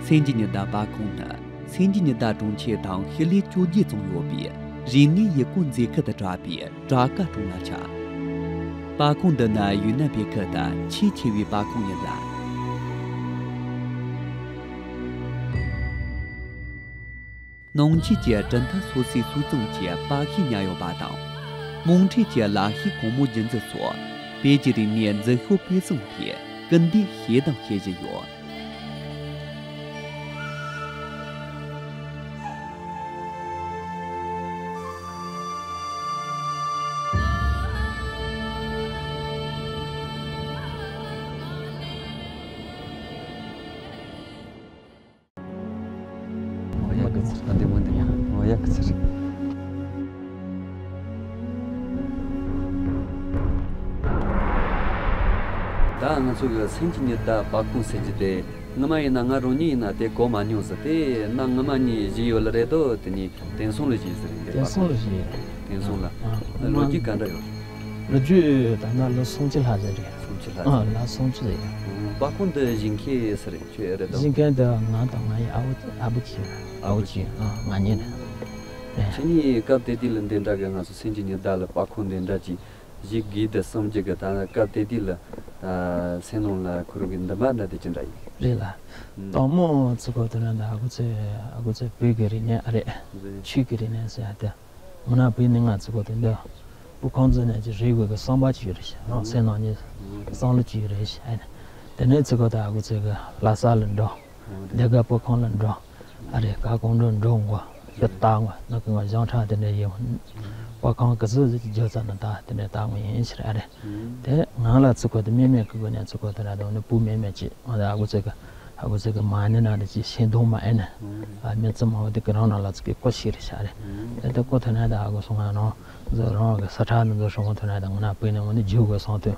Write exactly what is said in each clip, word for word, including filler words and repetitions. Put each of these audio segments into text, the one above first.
མཚན་གྱི་ཉི་ཟླ་པར་ཁང་ནི་མཚན་གྱི་ཉི་ཟླ་གྲོང་ཁྱེར་དང་ཤི་ལེ་བཅོ་བརྒྱད་ཙམ་ཡོད་པའི་རིག་གནས་ཡུལ་སྐོར་མཛེས་ཁུལ་དུ་གྲགས་པའི་བྲག་དཀར་གྲོང་ལ་ཆགས། པར་ཁང་འདི་ནི་ཡུན་ནན་བོད་ཁུལ་དུ་ཆེས་ཆེ་བའི་པར་ཁང་ཡིན་ལ། ནང་ཆོས་ཀྱི་གྲུབ་མཐའ་སོ་སོའི་སྲོལ་རྩོམ་གྱི་པར་ཤིང་ཉར་ཡོད་པ་དང་། རྨོངས་ཁྲིད་ཀྱི་ལག་ཤེས་གོང་མོ་རྒྱུན་འཛིན་སོགས་བོད་ཀྱི་རིག་གནས་འཛིན་ཤོག་སྤུས་གཙང་བའི་སྐུལ་འདེད་བྱས་དང་བྱེད་བཞིན་ཡོད། འོ་ཡག་གི་ཚར། ཨ་འདི་མོ་འདི་མོ། འོ་ཡག་གི་ཚར། ད་ང་ཚོ་གི་མཚན་གྱི་ཉི་ཟླ་པར་ཁང་ཟེར་གྱི་དེ། སྔོན་མ་ཡིན་ན་ང་རང་ཉིད་ཡིན་ན་དེ་གོ་མ་མྱོང་ཟེར། དེ་གནའ་སྔོན་མ་ནས་བཞུགས་ཡོད་ལ་རེད་དོ། དེ་ནས་བསྟན་སྲུང་ལ་བཞུགས་ཟེར་རེད། དེང་སང་ལ་བཞུགས་ཡོད། དེང་སང་ལ། ཨ། ལོ་རྒྱུས་ག་འདྲ་ཡོད། ལོ་རྒྱུས་ད་ལྟ་ལོ་སུམ་ཅུ་ལྷག་ཙམ་རེད། སུམ་ཅུ་ལྷག་ཨ། ཙམ། ལོ་སུམ་ཅུ་རེད། ཨ། པར་ཁང་འདི་བཞེངས་མཁན་སུ་རེད། ཁྱོད་རེད་དམ། བཞེངས་མཁན་དེ་ང་དང་ང་ཡི་ཨ་བུ། ཨ་བུ་གཅིག་རེད། ཨ་བུ་གཅིག་ཨ། ང་གཉིས་རེད། རེད། ཁྱེད་གཉིས་སྐབས་དེ་དུས་ལ་འདི་འདྲ་གི་ང་ཚོ་མཚན་གྱི་ཉི་ཟླ་ལ་པར་ཁང་འདི་འདྲ་ཅིག་བཞེངས་དགོས་དེ་བསམ་རྒྱུ་གི་ད་སྐབས་དེ་དུས་ལ། ཨ། སེམས་ནང་ལ་འཁོར་གི་འདུན་པ་འདྲ་དེ་ཅི་འདྲ་ཡིན། རེད་ལ། ཨུམ། དང་མོ་ཚུགས་གོ་དུས་ན་ད་ཨ་ཁུ་ཚོས། ཨ་ཁུ་ཚོས་བོད་ཀྱི་རིག་གནས་ཨ་རེད། རེད། ཆོས་ཀྱི་རིག་གནས་ཟེར་ཡ་དེ། ང་རང་བོད་ནས་ང་ཚུགས་གོ་དུས་འདི་པར་ཁང་འཛུགས་ནས་ཅིག་རེད་དགོས་ཀྱི་བསམ་པ་ཅིག་ཡོད་རེད་ཤག་རང་སེམས་ནང་ནས་བསམ་བློ་ཅིག་ཡོད་རེད་ཤག་དེ་ནས་ཚུགས་གོ་ད་ཨ་ཁུ་ཚོས་གི་ལྷ་ས་ལ་འགྲོ། འདི་ག་པར་ཁང་ལ་འགྲོ། ཨ་རེད། ག་གང་འགྲོ་འགྲོ་འགོ་གི་ལྟ་འོང་ནི་གི་ང་བྱང་ཁྲ་དེ་འདྲ་ཡིན། པར་ཁང་གི་ཟུར་ཟུར་གྱི་རྒྱུ་ཚ་ན་ད་དེ་འདྲ་ལྟ་འོང་ཡིན་ཕྱིར། ཨ་རེད། དེ་ང་ལ་ཚུགས་གོ་དུས་མེ་མེ་གི་སྒོ་ནས་ཚུགས་གོ་དུས་ན་དང་ནི་བུ་མེ་མེ་ཅིག་ང་ད་ཨ་ཁུ་ཚོས་གི། ཨ་ཁུ་ཚོས་གི་མ་ཎི་ནང་དུ་ཅིག་ཤིང་སྡོང་མ་ཨེ་ནི། ཨ། མི་ཚེ་མང་བོ་དེ་གི་རང་ནང་ལ་ཚུགས་གི་ཀོ་ཤི་རེད་ཤག་རེད། དེ་ལྟ་ཀོ་དུས་ན་ད་ཨ་ཁུ་སོང་ང་རང་ཚོ་རང་གི་ས་ཁྲ་ནི་ཚོ་སྲུང་གོ་དུས་ན་ད་ང་རང་བོད་ནས་འོང་དུས་རྒྱུ་གི་སོང་དུས་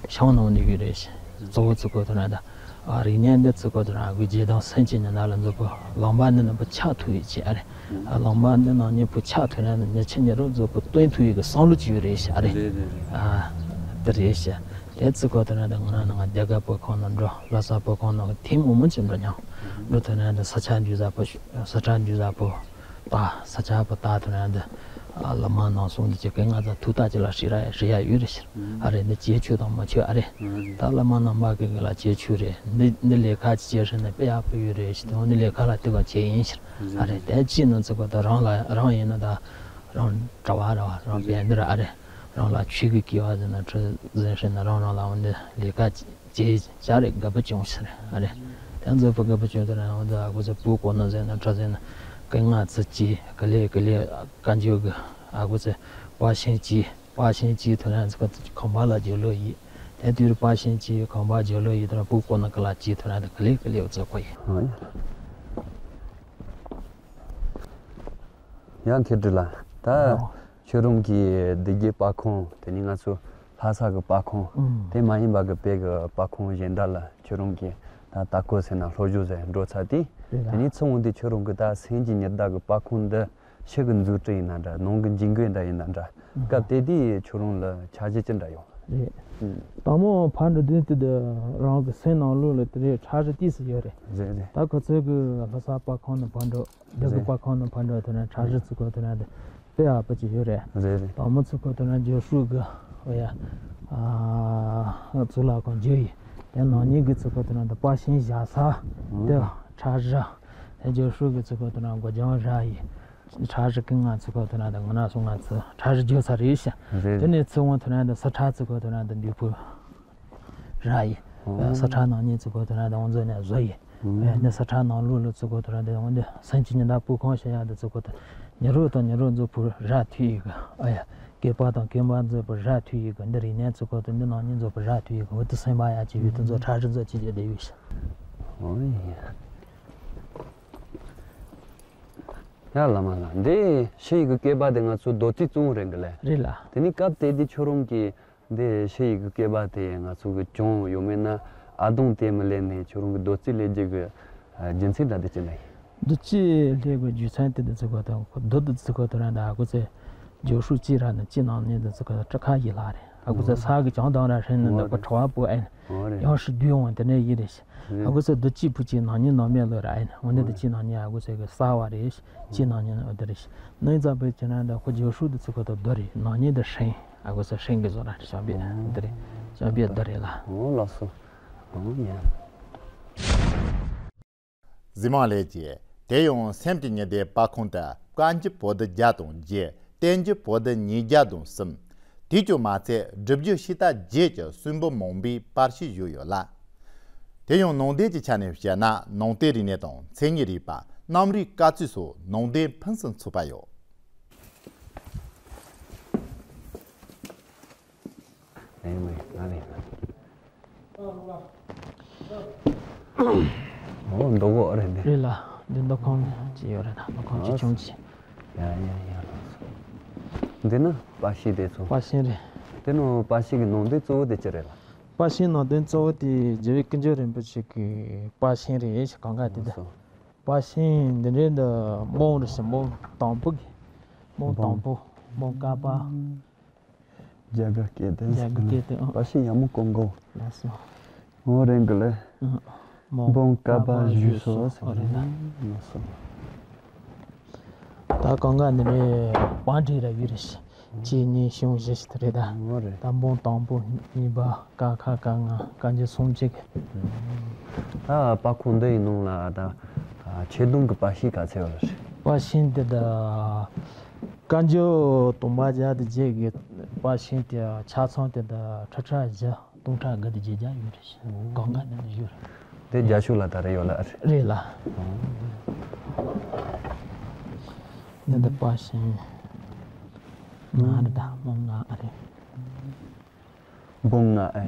ཤང་ནང་འོང་དུས་ཡོད་རེད་ཤག་གཙོ་བོ་ཚུགས་གོ་དུས་ན་ད། ཨ། རིག་གནས་འདི་ཚུགས་གོ་དུས་ན་ཨ་ཁུ་རྗེ་དང་སེམས་ཅན་ཉི་ཟླ་ལ་མཛོད་པོ་ལུང་པ་འདི་ནང་བུ་ཆགས་ཐུབ་ཡོད་ཅེས། ཨ་རེད། ཨ། ལུང་པ་འདི་ནང་ནས་བུ་ཆགས་ཐུབ་ན་ནི་ཉི་ཆ་ཉི་རོ་མཛོད་པོ་སྟོན་ཐུབ་ཡོད་ཀྱི་བསམ་བློ་ཅིག་ཡོད་རེད་ཤག་རེད། རེད་རེད་རེད། ཨ། དེ་རེད་ཤག་དེ་ཚུགས་གོ་དུས་ན་ད་ང་རང་ནང་སྡེ་དགའ་པར་ཁང་ནང་འགྲོ། ལྷ་ས་པར་ཁང་ནང་གི་ཐེངས་མང་མང་ཅིག་འགྲོ་མྱོང་། འགྲོ་དུས་ན་ད་ས་ཆ་འདི་ཟ་པོ་ཤོ། ས་ཁྲ་འདི་ཟ་པོ། ད་ས་ཆ་པོ་ད་དུས་ན་འདི། ཨ། བླ་མ་ནང་སོང་འདི་ཅིག་གི་ང་ཚོ་ཐུགས་ཐག་ཅིག་ལ་ཧྲི་ར་ཧྲི་ཡ་ཡོད་རེད་ཤག་ཨ་རེད། འདི་ཅིག་ཆོས་དང་མ་ཆོས། ཨ་རེད། ད་བླ་མ་རྣམ་པ་གི་གི་ལ་ཅིག་ཆོས་རེད། འདི་འདི་ལས་ཀ་ཅིག་བྱེད་ཧྲི་ན་དཔེ་ཡག་པོ་ཡོད་རེད་ཤག་དེ་འདི་ལས་ཀ་ལ་དེ་ག་བྱེད་ཡིན་ཤག་ཨ་རེད། དེ་ཅིག་ནང་ཚུགས་གོ་ད་རང་ལ་རང་ཡིན་ན་ད་རང་གྲྭ་པ་ར་བ་རང་བན་དེ་ར། ཨ་རེད། རང་ལ་ཆོས་ཀྱི་སྐལ་བ་ཟེར་ན་ཁྲི་ཟེར་ཧྲི་ན་རང་རང་ལ་འོ་འདི་ལས་ཀ་ཅིག་བྱས་བྱ་རེད། དགའ་པོ་བྱུང་ཟེར། ཨ་རེད། དེ་མཛོད་པོ་དགའ་པོ་བྱུང་དུས་ན་འོ་འདི་ཨ་ཁུ་ཚོས་བུ་གོ་ནོ་ཟེར་ན་ཁྲ་ཟེར་ན་ཀི་ང་ཚི་ཅི་ག་ལེ་ག་ལེ་བཀའ་འགྱུར་གི་ཨ་ཁུ་ཚོས་པར་ཤིང་ཅི་པར་ཤིང་ཅི་དུས་ན་ཁང་པ་ལ་འཇོག་ལོ་ཡིས། དེ་དུས་པར་ཤིང་ཅི་ཁང་པ་འཇོག་ལོ་ཡིས་དུས་ན་བུ་གོ་ནོ་ཀི་ལ་ཅི་དུས་ན་ག་ལེ་ག་ལེ་བ་ཚོ་གོ་ཡིས། ཡང་མཁས་གྲུབ་ལགས། ད་ཨོ། ཁྱོད་རང་གིས་སྡེ་དགེ་པར་ཁང་དེ་ནི་ང་ཚོ་ལྷ་ས་གི་པར་ཁང་། ཨང་། དེ་མ་ཡིན་པ་གི་བོད་གི་པར་ཁང་གཞན་དག་ལ་ཁྱོད་རང་གིས་ད་ལྟ་སྐོར་ཟེར་ན་སློབ་སྦྱོང་ཟེར་འགྲོ་ཚར་དུས། རེད་ལ། དེ་ནི་ཚུར་འོང་དུས་ཁྱོད་རང་གིས་ད་མཚན་གྱི་ཉི་ཟླ་གི་པར་ཁང་འདི་ཕྱི་གི་འཛུགས་སྐྲུན་ཡིན་ན་འདྲ། ནང་གི་འཇིག་རྟེན་འདྲ་ཡིན་ན་འདྲ། ཨང་། སྐབས་དེ་དུས་ཁྱོད་རང་ལ་འཆར་གཞི་ཅི་འདྲ་ཡོད། རེད། ཨང་། དང་མོ་ཕར་འགྲོ་དུས་དེ་དུས་རང་གི་སེམས་ནང་ལོགས་ལ་དེ་རེད། འཆར་གཞི་ཏོག་ཙམ་ཡོད་རེད། རེད་རེད། ད་ཁོ་ཚོས་གི་ལྷ་ས་པར་ཁང་ནང་ཕར་འགྲོ། སྡེ་དགེ་པར་ཁང་ནང་ཕར་འགྲོ་དུས་ན་འཆར་གཞི་ཚུགས་གོ་དུས་ན་དེ་དཔེ་ཡག་པོ་ཅིག་ཡོད་རེད། རེད་རེད། དང་མོ་ཚུགས་གོ་དུས་ན་རྒྱུགས་ཤོག་གི་ཨོ་ཡ། ཨ། གཙུག་ལག་ཁང་བརྒྱུད་ཡིན། དེ་ནང་ཉིད་ཀྱི་ཚུགས་གོ་དུས་ན་དེ་པར་ཤིང་བཞག་ས་དེ་འཆར་གཞི། དེ་རྒྱུགས་ཤོག་གི་ཚུགས་གོ་དུས་ན་སྒོ་བརྒྱང་བཞག་ཡིན། འཆར་གཞི་ཀི་ང་ཚུགས་གོ་དུས་ན་དེ་ང་ན་སོང་ང་ཚུགས་འཆར་གཞི་བརྗོད་ས་རེད་ཤག་རེད། དེ་ནས་ཚུར་འོང་དུས་ན་དེ་སི་ཁྲ་ཚུགས་གོ་དུས་ན་དེ་འདུས་ཕུ། ར་ཡི། ཨོ། ས་ཁྲ་ནང་ཉིད་ཚུགས་གོ་དུས་ན་དེ་འོང་ཚོ་ནས་བཟོ་ཡི། ཨོ། ནི་ས་ཁྲ་ནང་ལོགས་ལ་ཚུགས་གོ་དུས་ན་དེ་འོང་དེ་སེམས་ཀྱི་ཉི་ཟླ་པར་ཁང་ཞེས་ཡག་དེ་ཚུགས་གོ་དུས་ཉི་རོ་དང་ཉི་རོ་མཛོད་པོ་ར་ཐུག་ཡི་གི། ཨ་ཡ། སྐེད་པ་དང་སྐེད་པ་མཛོད་པོ་ར་ཐུག་ཡི་གི། འདི་རིག་གནས་ཚུགས་གོ་དུས་འདི་ནང་ཉིད་མཛོད་པོ་ར་ཐུག་ཡི་གི། འོ་དེ་སེམས་པ་ཡག་ཅིག་ཡོད་དེ་ཚོ་ཁྲ་རི་མཛོད་ཅིག་བྱས་དེ་ཡོད་ཤག་ཨོ་ཡ། ཡ་བླ་མ་ལགས། འདི་ཕྱི་ཡི་གི་སྐེད་པ་དེ་ང་ཚོ་རྡོ་རྩིག་བཙུགས་རེད་གི་ལེ། རེད་ལ། དེ་ནི་སྐབས་དེ་དུས་ཁྱོད་རང་གིས་འདི་ཕྱི་ཡི་གི་སྐེད་པ་དེ་ང་ཚོ་གི་གྱོང་ཡོད་མེད་ན་ཨ་དོང་དེ་མི་ལེན་ནས་ཁྱོད་རང་གི་རྡོ་རྩིག་ལས་རྒྱུ་གི་རྒྱུ་མཚན་འདྲ་དེ་ཅི་ན་ཡིན། རྡོ་རྩིག་ལས་གི་རྒྱུ་མཚན་དེ་དུས་ཚོད་གོ་དང་རྡོ་དུས་ཚོད་གོ་དུས་ན་ད་ཨ་ཁུ་ཚེ་རྒྱུགས་ཤོག་ཅི་ར་ནི་ཅི་ནང་ནས་དུས་ཚོད་གོ་དང་སྤྲི་ཁ་ཡི་ལ་རེད། ཨ་ཁུ་ཚ་ས་གི་ཅང་དང་ར་ཧྲན་ནི་འདི་ཁོ་ཁྲ་བ་པོ་ཨེ་ཡང་ཧྲི་དུས་འོང་དེ་ནས་ཡིན་རེད། ཨ་ཁུ་ཚ་འདི་ཅི་ཕུ་ཅི་ནང་ཉིན་ནང་མེད་ལོ་ར་ཨེ་འོ་ནི་འདི་ཅི་ནང་ཉིན་ཨ་ཁུ་ཚ་གི་ས་བ་རེད། ཅི་ནང་ཉིན་འོ་དེ་རེད། ནི་ཙམ་པའི་ཅི་ན་འདི་ཁོ་རྒྱུ་ཧྲུ་འདི་ཚི་ཁོ་ད་རྡོ་རེད། ནང་ཉིན་འདི་ཧྲན། ཨ་ཁུ་ཚ་ཧྲན་གི་བཟོ་ར་ཞབས་པད་འདི་རེད། ཞབས་པད་འདི་རེད་ལ། འོ་ལགས་སོ། འོ་ཡ། གཟིགས་མང་ལས་ཀྱིས་དེ་ཡང་སེམས་ཀྱི་ཉི་ཟླའི་པར་ཁུང་དུ་བཀའ་འགྱུར་པོ་ཏི་བརྒྱ་དང་བརྒྱད། བསྟན་འགྱུར་པོ་ཏི་ཉིས་བརྒྱ་དང་གསུམ། དེ་ཀྱང་མ་ཚད་སྒྲུབ་བརྒྱུད་ཕྱི་དར་བརྒྱད་ཀྱི་གསུང་འབུམ་མང་པོའི་པར་ཤིང་བཞུགས་ཡོད་ལ། དེ་ཡང་ནང་བསྟན་གྱི་ཆ་ནས་བཤད་ན་ནང་བསྟན་རིག་གནས་དང་མཚན་ཉིད་རིག་པ། གནམ་རིག་སྐར་རྩིས་སོགས་ནང་བསྟན་ཕུན་སུམ་ཚོགས་པ་ཡོད། ཨེ་མེ་ང་ལས། ཨོ་མདོ་གོ་རེད་འདི། རེད་ལ། འདི་མདོ་ཁང་ཅི་ཡོད་རེད་ད། མདོ་ཁང་ཅི་ཆུང་ཅི། ཡ་ཡ་ཡ། འདི་ནི་པར་ཤིང་དེ་ཚོ། པར་ཤིང་རེད། དེ་ནི་པར་ཤིང་གི་ནང་དོན་གཙོ་བོ་དེ་ཅི་རེད་ལ། པར་ཤིང་ནང་དོན་གཙོ་བོ་དེ་རྒྱལ་བའི་ཀུན་མཆོད་རིན་པོ་ཆེ་གི་པར་ཤིང་རེད། གང་ག་དེ་འདི། ཨོ་སོ། པར་ཤིང་འདི་འདྲའི་འདི་འབུམ་རེད་ཤག་འབུམ་དང་པོ་གི། འབུམ་དང་པོ། འབུམ་ཀ་པ། རྒྱ་གར་སྐད་དེ། རྒྱ་གར་སྐད་དེ། ཨ། པར་ཤིང་ཡ་མོ་ཀོང་ཀོ། ལགས་སོ། འོ་རེད་གི་ལེ། ཨ། འབུམ་ཀ་པ་བཞུགས་སོ་ཟེར་གི་ལེ། ལགས་སོ། ད་གང་ག་འདི་ནས་པར་འབྲི་ར་ཡོད་རེད་ཤག་གཅིག་གཉིས་གསུམ་བཞི་ཞིག་རེད་ད། འོ་རེད། ད་འབུམ་དང་པོ་གཉིས་པ། ཀ་ཁ་ཀ་ང་ཀ་འགྱུར་སུམ་ཅུ་གི། ད་པར་ཁུང་འདི་ཡི་ནང་ལ་ད་ཆེ་བསྡོམས་ཀྱི་པར་ཤིང་ག་ཚད་ཡོད་རེད། པར་ཤིང་དེ་ད་ཀ་འགྱུར་དུམ་པ་བརྒྱ་དང་བརྒྱད་ཀྱི་པར་ཤིང་དེ་ཆ་ཚང་དེ་ད་ཁྲི་ཕྲག་བཞི་སྟོང་ཕྲག་དགུ་དང་བརྒྱད་བརྒྱ་ཡོད་རེད། གང་ག་ནས་ཡོད་རེད། དེ་རྒྱ་ཤོག་ལ་ད་རེ་ཡོད་ལ། རེད་ལ། འདི་ད་པར་ཤིང་ང་རེད་ད། མོ་ང་རེད། འབུམ་ལྔ་ཨེ།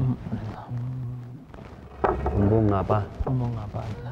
ཨུམ། འབུམ་ལྔ་པ། འབུམ་ལྔ་པ་ལ།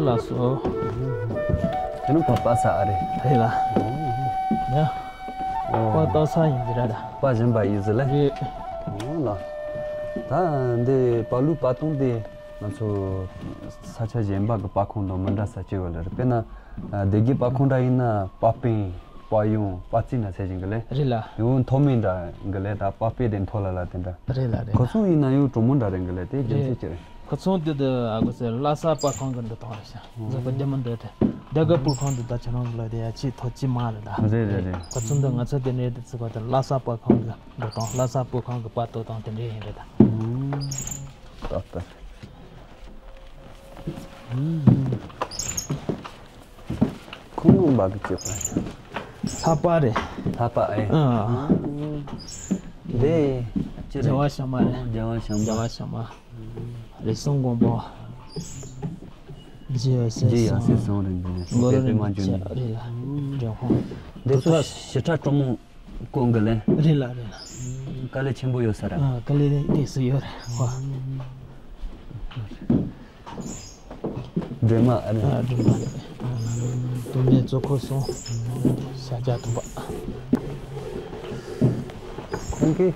ལགས་སོ། དེ་ནི་པ་པ་ས་ཨ་རེད། རེད་ལ། ཡ། ཨོ། པ་ཏོ་ས་ཡིན་གྱི་ར་ད། པ་གཞན་པ་ཡིན་ཟེར་ལེ། རེད། ཨོ་ལ། ད་འདི་པ་ལུ་པ་ཏོང་དེ་ང་ཚོ་ས་ཆ་གཞན་པ་གི་པར་ཁུང་དང་མི་འདྲ་ས་ཅིག་ཡོད་ལ་རེད། དཔེར་ན་སྡེ་དགེ་པར་ཁུང་འདྲ་ཡིན་ན་པར་པིན། པར་ཡུང་པར་རྩིས་ན་ཟེར་བཞིན་གི་ལེ། རེད་ལ། ཡང་མཐོ་དམན་འདྲ་གི་ལེ། ད་པར་དཔེ་དེ་མཐོ་ལ་ལ་དེ་འདྲ། རེད་ལ་རེད། ཁོ་ཚོ་ཡིན་ན་ཡང་གྲོང་མོ་འདྲ་རེད་གི་ལེ། དེ་རྒྱུ་མཚན་ཅི་རེད། ཁོ་ཚོ་འདི་དུ་ཨ་གོ་ཟེར་ལྷ་ས་པར་ཁང་གི་འདི་དང་རེད་ཤག་འཛམ་བུ་ལྡེ་མི་འདི་དེ་རྒྱ་གར་པར་ཁང་འདི་ད་ཁྱེད་རང་གི་ལ་དེ་ཡ་ཆེས་མཐོ་ཆེས་དམའ་རེད་ད། རེད་རེད་རེད། ཁོ་ཚོ་འདི་ང་ཚོ་དེ་འདྲའི་དུ་ཚིག་པ་དེ་ལྷ་ས་པར་ཁང་གི་འདི་དང་ལྷ་ས་པར་ཁང་གི་པར་ཏོ་དང་དེ་འདྲའི་ཡིན་རེད་ད། ཏག་ཏག་ཁོང་ལུང་པ་གི་སྤྱོད་པ་ཡིན། ལྷ་པ་རེད། ལྷ་པ་ཨེ། ཨ། འདི་ཅི་རེད། རྒྱལ་བ་ཤ་མ་རེད། རྒྱལ་བ་ཤ་མ། རྒྱལ་བ་ཤ་མ། རིགས་གསུམ་མགོན་པོ། རྗེ་ཡབ་སྲས་གསུམ། རྗེ་ཡབ་སྲས་གསུམ་རེད་འདི་ནས་གསུང་སྐད་པད་མ་འབྱུང་གནས། རེད་ལ། འབྲི་ཁོང་། འདི་ཚོ་ཞི་ཁྲ་གྲོ་མོ། ཀོང་གི་ལན། རེད་ལ་རེད་ལ། དཀའ་ལས་ཆེན་པོ་ཡོད་ས་རེད། ཨ། དཀའ་ལས་དེ་སུ་ཡོད་རེད་ཧོ། སྒྲོལ་མ་ཨ་རེད། ཨ། སྒྲོལ་མ་རེད། དུ་མའི་གཙོ་འཁོར་གསུམ། ཤཱཀྱ་ཐུབ་པ། ཁོང་གིས་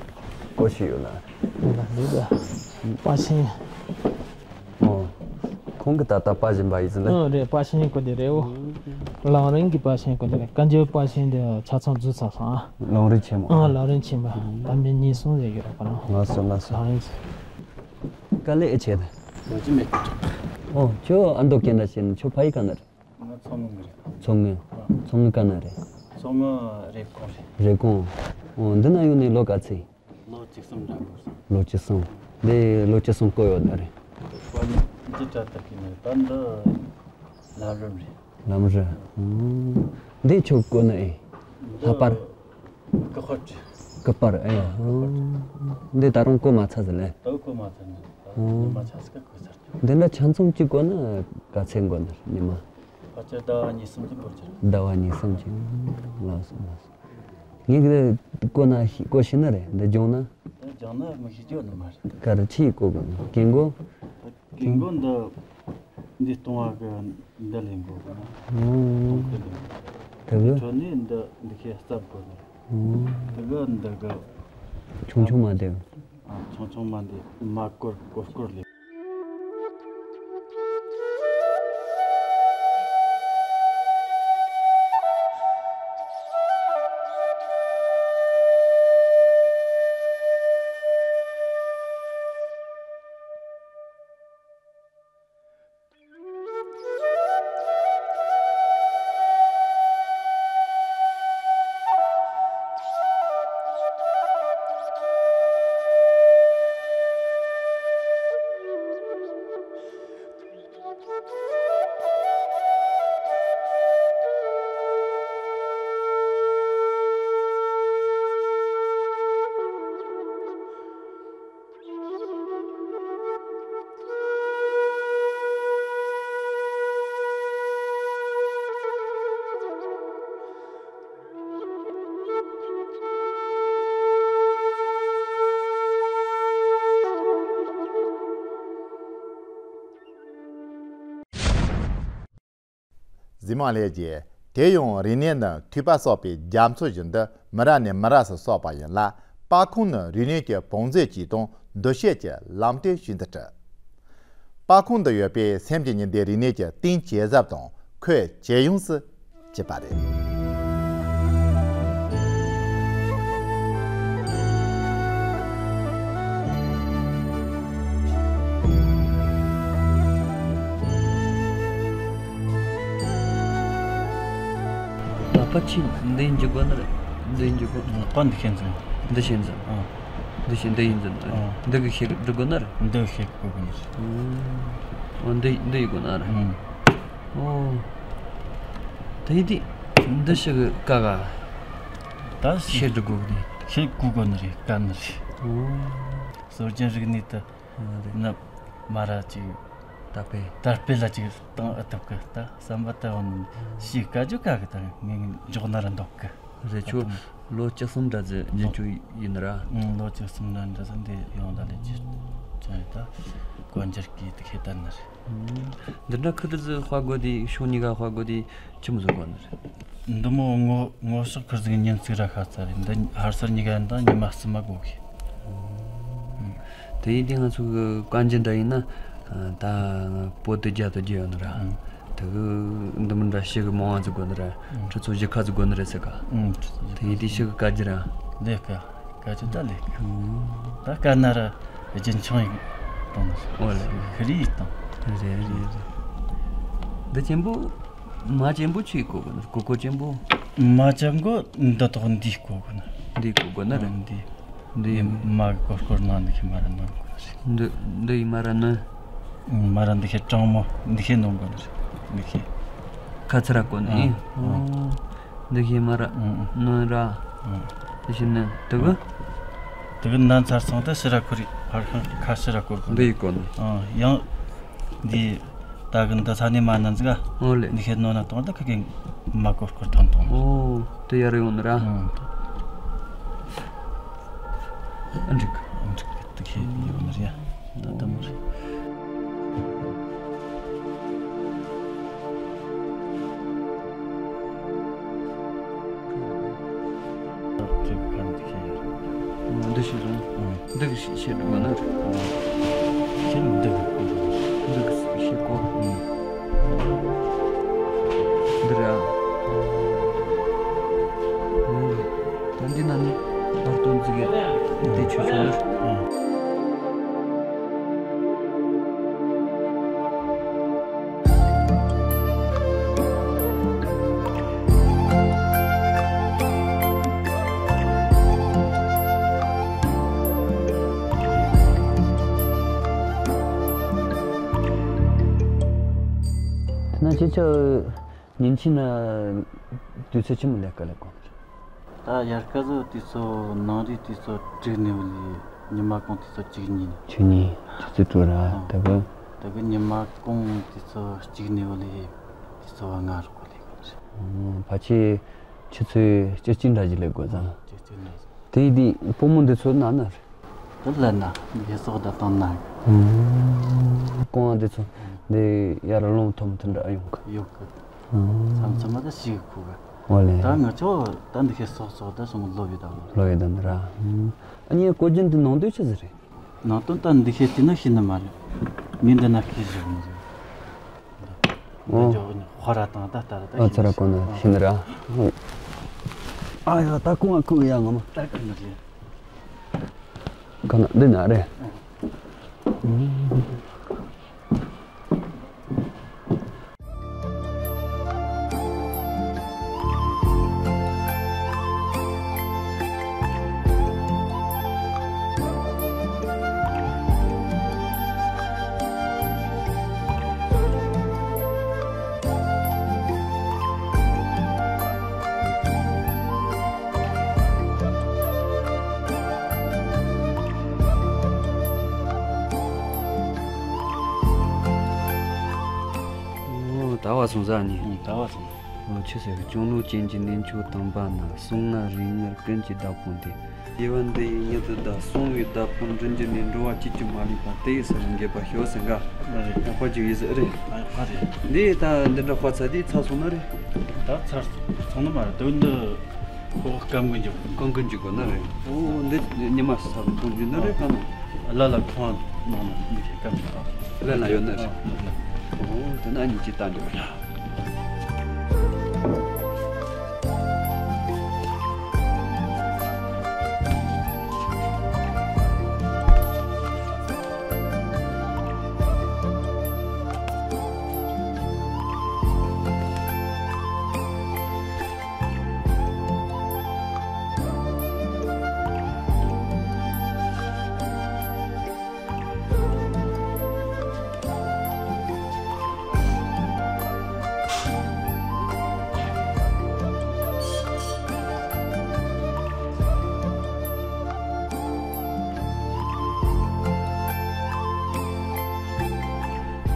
སྐོར་ཞིག་ཡོད་ལ། རེད་ལ་རེད་ལ། པ་ཆེན། ཨོ། ཁོང་གི་ད་ལྟ་པར་བཞིན་པ་ཡིན་ཟིན་ལེ། ཨ་རེད། པར་ཤིང་གོ་དེ་རེད་འོ། ལམ་རིམ་གྱི་པར་ཤིང་གོ་དེ་རེད། བཀའ་འགྱུར་པར་ཤིང་དེ་ཆ་ཚང་འཛུལ་ཚར་སོང་ཨ། ལམ་རིམ་ཆེན་མོ། ཨ། ལམ་རིམ་ཆེན་པ། ད་མི་གཉིས་གསུམ་རེ་ཡོད་རེད་པ་ལ། ལགས་སོ་ལགས་སོ། ལམ་རིམ་ཆེན། དཀའ་ལས་ཨེ་ཆེ་ད། ང་ཅི་མེད། ཨོ་ཁྱོད་ཨ་མདོ་སྐད་འདྲ་བྱས་ནས་ཁྱོད་ཕ་ཡུལ་ག་ན་རེད། ང་མཚོ་སྔོན་གི་རེད། མཚོ་སྔོན། ཨ། མཚོ་སྔོན་ག་ན་རེད། མཚོ་སྔོན་རེབ་གོང་རེད། རེབ་གོང་། ཨོ་འདི་ན་ཡོང་ནས་ལོ་ག་ཚོད། ལོ་བཅུ་གསུམ་འདྲ་འགོར་སོང་། ལོ་བཅུ་གསུམ། འདི་ལོ་བཅུ་གསུམ་བསྐོར་ཡོད་ནི་རེད། དཔལ་འདི་གྲྭ་ལྟར་གྱི་ནི་ད་འདི་ལམ་རིམ་རེད། ལམ་རིམ། ཨང་། འདི་ཁྱོད་བསྐོར་ནི་ཨེ། ལྷག་པར། སྐུ་དཔལ་རེད། སྐུ་དཔལ་ཨེ། ཨང་། འདི་ད་རུང་བསྐོར་མ་ཚར་ཟིན་ལེ། ད་བསྐོར་མ་ཚར་ནི་ད་ཨང་། ཉི་མ་ཆ་ཟིག་ག་བསྐོར་ཚར་ཀྱང་། འདི་འདྲ་ཆ་ཚང་གཅིག་བསྐོར་ན་ག་ཚད་འགོར་ནི་རེད་ཉི་མ། ཕལ་ཆེར་ཟླ་བ་གཉིས་གསུམ་གྱི་འགོར་གྱི་རེད། ཟླ་བ་གཉིས་གསུམ་གྱི། ལགས་སོ་ལགས་སོ། ངས་གི་བསྐོར་ན་ཤི་བསྐོར་ཤི་ན་རེད་འདི་སྦྱོང་ན། འདི་སྦྱོང་ན་མི་ཤི་རྒྱུ་ནི་མ་རེད། ག་རེ་ཆི་བསྐོར་དགོས་ནི་གན་གོ། གན་གོ་འདི་འདི་གཏོང་བ་གི་འདི་ལེན་དགོས་གི་ན། ཨོ། གཏོང་ཁུལ་ལེན་དགོས། དེ་གི་ཁྲོད་ནས་འདི་འདི་ཁའི་རྩབ་དགོས་ནི། ཨོ། དེ་གི་འདི་གི་ཆུང་ཆུང་མ་འདི། ཨ། ཆུང་ཆུང་མ་འདི་མ་བསྐོར་བསྐོར་བསྐོར་ལེན། གཟིགས་མོ་ལྷན་རྒྱས། དེ་ཡང་རིག་གནས་ནི་མཐུད་པ་གསོག་པའི་རྒྱ་མཚོ་བཞིན་དུ་མི་རབས་ནས་མི་རབས་སུ་གསོག་པ་ཡིན་ལ། སྤ་ཁོང་ནི་རིག་གནས་ཀྱི་བང་མཛོད་ཅིག་དང་འདུ་ཤེས་ཀྱི་ལམ་སྟོན་ཞིག་ཏུ་གྲུབ། སྤ་ཁོང་དུ་ཡོད་པའི་སེམས་ཀྱི་ཉི་ཟླའི་རིག་གནས་ཀྱི་རྟེན་ཇེ་ཟབ་དང་ཁོད་ཇེ་ཡངས་སུ་ཕྱིན་པ་རེད། ད་ཕར་ཕྱིན་འདི་འཇུག་དགོས་ནི་རེད། འདི་འཇུག་དགོས། ལག་པ་འདི་ཤེས་འཛིན། འདི་ཤེས་འཛིན། ཨ། འདི་ཤེས་འདི་ཡིན་འཛིན། ཨ། འདི་གི་ཤེས་འགྲོ་དགོས་ནི་རེད། འདི་ཤེས་དགོས་ནི་རེད། ཨོ། འདི་འདི་ཡི་དགོས་ན་རེད། ཨོ། དེ་ཡིན་དུས་འདི་ཞིག་གི་ཀ་ག་ད་ཤེས་འགྲོ་དགོས་ནི། ཤེས་དགོས་ནི་རེད། དཀའ་ནི་རེད། ཨོ། སྲོལ་རྒྱུན་རིག་གནས་དེ། ཨ་རེད། ནི་མ་ར་ཅིག་དར་སྤེལ། དར་སྤེལ་ལ་ཅིག་བཏང་ཨེ་ཐུབ་གི། ད་བསམ་པ་ད་འོ་ནི་ཞིག་བཀའ་བརྒྱུད་ག་གི་ད་ངས་འཇོག་ན་ར་འདོག་གི། རེད། ཁྱོད་ལོ་བཅུ་གསུམ་འདྲ་ཟིག་རྒྱུན་འཁྱོངས་ཡིན་ནི་ར། ཨང་། ལོ་བཅུ་གསུམ་འདྲ་འདྲ་ཟིག་འདི་ཡོང་ད་ལས་ཅི་ཅང་ཡོད་ད། གོ་འགྱུར་གི་དེ་ཁེ་ད་ནི་རེད། འདི་འདྲ་ཁུ་དུ་ཟིག་དཔའ་གོ་དེ་ཤོག་གཉིས་ཀ་དཔའ་གོ་དེ་ཆི་མོ་ཟིག་གོ་ནི་རེད། འདི་མོ་ངོ་ངོ་ཤོག་ཁུར་ཟིག་ཉིན་ཚིག་ར་ཤ་ཚ་རེད། འདི་ཧར་སར་གཉིས་ཀ་ཡིན་ད་ཉི་མ་བསུ་མ་གོ་གི། དེ་ཡིན་དུས་ང་ཚོ་གི་བཀའ་འགྱུར་འདྲ་ཡིན་ན། ད་པོ་ཏི་བརྒྱ་དང་བརྒྱད་ཡོད་ནི་ར། ཨང་། དེ་གི་འདི་མི་འདྲ་ཞིག་གི་མང་བ་ཟིག་དགོས་ནི་ར། ཨང་། ཁྲི་ཚོ་བཞི་ཁ་ཟིག་དགོས་ནི་རེད་ཟེར་ག། ཨང་། ཁྲི་ཚོ་བཞི་ཁ། དེ་ཡིན་དུས་ཞིག་གི་བཀའ་འགྱུར་ར། ལེགས་ཀ། བཀའ་བརྒྱུད་ད་ལེགས་ཀ། ཨང་། ད་དཀའ་ན་ར་རྒྱུན་འཁྱོངས་ཡིན་གཏོང་ནི། ཨོ་ལེ། ཤི་རི་ཡིན་གཏོང་། རེད་རེད་རེད། འདི་ཆེན་པོ། མ་ཆེན་པོ་ཆི་གོ་གི་ནི། གོ་གོ་ཆེན་པོ། མ་ཆེན་པོ་འདི་ཐོག་འདི་གོ་གི་ནི། འདི་གོ་གོ་ནི་རེད། འདི། འདི་མ་གི་སྐོར་སྐོར་ནང་འདི་ཁྱི་མ་ར་ནང་གོ་ནི་རེད། འདི་འདི་ཡི་མ་ར་ནི། མ་ར་འདི་ཁྱི་གྲང་མོ་འདི་ཁྱི་ནང་གོ་ནི་རེད། འདི་ཁྱི། ཁ་ཚ་ར་གོ་ནི། ཨ། ཨོ། འདི་ཁྱི་མ་ར། ཨ། ནོན་ར། ཨ། འདི་ཁྱི་ནི་དུ་གི། དུ་གི་ནན་ཚར་སོང་ད་ཕྱི་ར་ཁུ་རི་ཕར་ཁ་ཁ་ཕྱི་ར་གོ་གོ་ནི། འདི་ཡི་གོ་ནི། ཨ། ཡང་། འདི། ད་གི་འདི་ས་ནས་མ་ནན་ཟིག་ག། ཨོ་ལེ། འདི་ཤེད་ནོ་ན་གཏོང་ད་ཁ་གི་མ་གོར་གོར་ཐོན་ཐོན། ཨོ། དེ་ཡར་ཡོང་ནི་ར། ཨང་། ཨ་འགྲིག་ཨ་འགྲིག་དེ་ཁྱེད་ཡོང་ནི་རེད། ད་ད་མོ་རེད། ད་དེ་ག་འདི་ཁྱེད་ཡོད། འདི་ཤེས་རུང་། ཨང་། འདི་གི་ཤེས་ཤེས་འགྲོ་གོ་ན། ཤེས་འདི་གི་གོ། འདི་གི་ཤེས་གོ། ཨང་། འདི་ར། ད་འདི་ན་ནི་བར་སྟོང་ཟིག་གི་འདི་ཆུ་ཆུ་ནི། ཨང་། ན་ཁྱེད་ཚོ་ཉིན་གཅིག་ན་དུས་ཚོད་ཆི་མོ་ལས་ཀ་ལས་གོ། ད་དབྱར་ཁ་ཟོ་དུས་ཚོད་ནང་རི་དུས་ཚོད་དྲུག་ནས་བ་ལས་ཉི་མ་གུང་དུས་ཚོད་བཅུ་གཉིས་ནས། བཅུ་གཉིས་ཆུ་ཚོད་དྲུག་ར། ཨང་། ད་གི། ད་གི་ཉི་མ་གུང་དུས་ཚོད་གཅིག་ནས་བ་ལས་དུས་ཚོད་ལྔ་རུ་གོ་ལས་གོ་རེད། ཨང་། ཕལ་ཆེར་ཆུ་ཚོད་བཅུ་གཅིག་འདྲ་ཞིག་ལས་དགོས་ཙང་། བཅུ་གཅིག་འདྲ་ཞིག་དེ་དེ་སྤོ་མོ་འདི་ཚོ་ན་ན་རེད། དེ་ལ་ན་འདི་སོགས་ད་བཏང་ན། ཨང་། ཀོང་འདི་ཚོ་འདི་ཡར་ལོང་ཐོམ་ཐོམ་འདྲ་ཡོང་གི། ཡོད་གི། ཨང་། མཚམས་མཚམས་མ་ད་ཞིག་ཁུག་གི། ཨོ་ལེ། ད་ང་ཚོ་ད་འདི་ཁའི་སོགས་སོགས་ད་སོང་ལོ་ཡོད་ད་ལོ། ལོ་ཡོད་ད་འདི་ར། ཨ་ནི་ཀོ་རྒྱན་འདི་ནང་དོན་ཆི་ཟིག་རེད། ནང་དོན་ད་འདི་ཤེས་ཀྱི་ན་ཤེས་ནི་མ་རེད། མི་འདི་ན་ཤེས་བཞག་མི་རེད། ཨོ། འདི་ཇོ་ཧོ་ར་དང་ད་ལྟ་ར་ད་ཨ་ཚ་ར་ཤེས་གོ་ན་ཤེས་ནི་ར། ཨ་ཡ་ད་ཀུང་ཨ་ཀུང་ཡ་ང་མ། ད་ཀུང་ཨ་རེད། ག་ན་འདི་ན་རེད། ཨོ། ད་བ་སོང་ཟ་ནི། ཨང་། ད་བ་སོང་། ཨོ། ཆི་ཟེར། ལྕང་ལོ་ཅན་གྱི་གནས་མཆོག་དམ་པ་ན། གསུང་ངག་རིགས་ལྔར་ཀུན་གྱི་བདག་པོ་འདི། དགེ་བ་འདི་ཡིས་ཉིད་དུ་བདག། བསྲུང་བའི་བདག་པོ་མགྲིན་གྱི་གནས། འགྲོ་བ་བཅུད་ཀྱིས་མ་ལུས་པ། དེ་ཡི་ས་ལ་འགོད་པར་ཤོག་ཟེར་ག་ཨ་རེད། ཡག་པ་ཅིག་ཡིན་ཟེར་རེད། ཨ་ཨ་རེད། འདི་ད་འདི་འདྲ་དཔའ་ཚ་དེ་ཚར་སོང་ན་རེད། ད་ཚར་སོང་ན་མ་རེད། དོན་འདི་ཁོ་སྐམ་གི་འཇུག་སྐམ་གི་འཇུག་དགོས་ན་རེད། ཨོ་འདི་ཉི་མ་ས་ལ་འཐུང་རྒྱུ་ན་རེད། གང་ན་ལ་ལ་ཁོང་ནང་ན་འདི་སྐམ་གི། ལ་ལ་ཡོད་ན་རེད། ཨོ་དེ་ན་ཉིན་གཅིག་ལྟ་འཇུག་ཡ།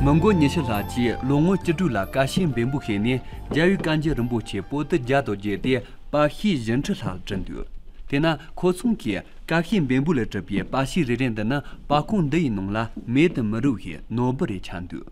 མི་མགོ་ཉི་ཤུ་ལྷག་གིས་ལོ་ངོ་བཅུ་དྲུག་ལ་ཀ་ཤི་འབེན་པུ་ཤེས་ནས་རྒྱལ་བའི་བཀའ་འགྱུར་རིན་པོ་ཆེ་པོ་ཏི་བརྒྱ་དང་བརྒྱད་དེ། པར་ཤིང་བཞི་ཁྲི་ལྷག་བྲིས་འདུག་དེས་ན་ཁོ་ཚོ་གིས་ཀ་ཤི་འབེན་པུ་ལས་གྲུབ་པའི་པར་ཤིང་རེ་རེ་འདི་ནི་པར་ཁང་འདི་ཡི་ནང་ལ་མེད་དུ་མི་རུང་བའི་ནོར་བུ་རེ་ཆགས་འདུག